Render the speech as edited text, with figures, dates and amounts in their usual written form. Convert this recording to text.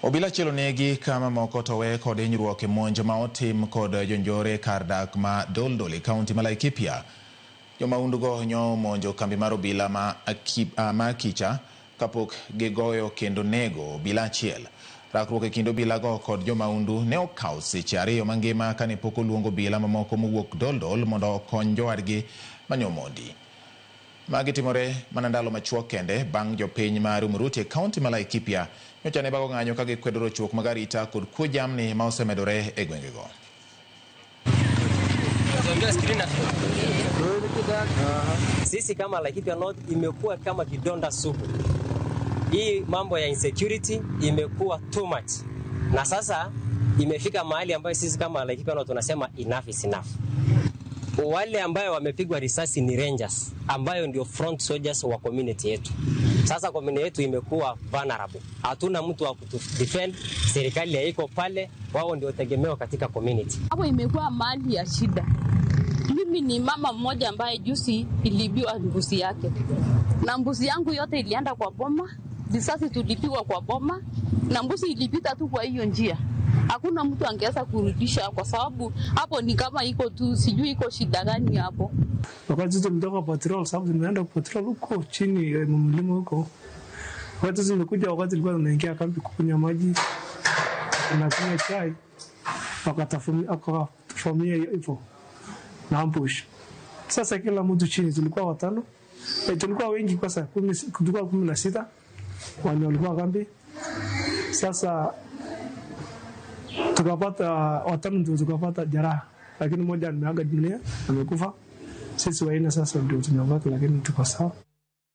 Obila achiel onegi ka mamoko to owe kod hinyruok e monj ma otim kod jonjore kar dak ma Doldol e kaunti ma Laikipia. Jomaundugo nyo omonjo kambi mar obila ma Akicha kapok gigoyo kendo nego obila achiel. Rakruok e kind obilago kod jomaundu ne okawo seche 2 mangima kane pok oluong obila mamoko mowuok Doldol mondo okony jowadgi mane omondi. Magi timore mana ndalo machuok kende bang' jopiny ma Rumuruti e kaunti ma Laikipia nyocha ne bago ng'anyo ka gikwedo rochruok mag arita kod kuo jamni ma osemedore e gwengego. Sisi kama Laikipia North imekuwa kama kidonda sugu. Hii mambo ya insecurity imekuwa too much. Na sasa imefika mahali ambayo sisi kama Laikipia North tunasema enough is enough. Wale ambayo wamepigwa risasi ni rangers ambayo ndio front soldiers wa community yetu. Sasa community yetu imekuwa vulnerable. Hatuna mtu wa kutudefend, serikali haiko pale, wao ndio tegemeo katika community. Hapo imekuwa mali ya shida. Mimi ni mama mmoja ambaye juzi ilibiwa mbuzi yake. Na mbuzi yangu yote ilienda kwa boma, risasi tulipigwa kwa boma, na mbuzi ilipita tu kwa hiyo njia. Hakuna mtu angeweza kurudisha kwa sababu hapo ni kama iko tu, sijui iko shida gani hapo. Wakati tumetoka patrol, sababu tumeenda patrol huko chini ya mlima huko. Wakati tumekuja, wakati tulikuwa tunaingia kambi kukunywa maji na kunywa chai, wakatufamia hivyo na ambush. Sasa kila mtu chini, tulikuwa watano. Tulikuwa wengi kwa sasa, tulikuwa 16 wale walikuwa kambi. Sasa tukapata watano ndio tukapata jeraha, lakini mmoja ameaga dunia, amekufa. Sisi waine sasa ndio tumebaki, lakini tuko sawa.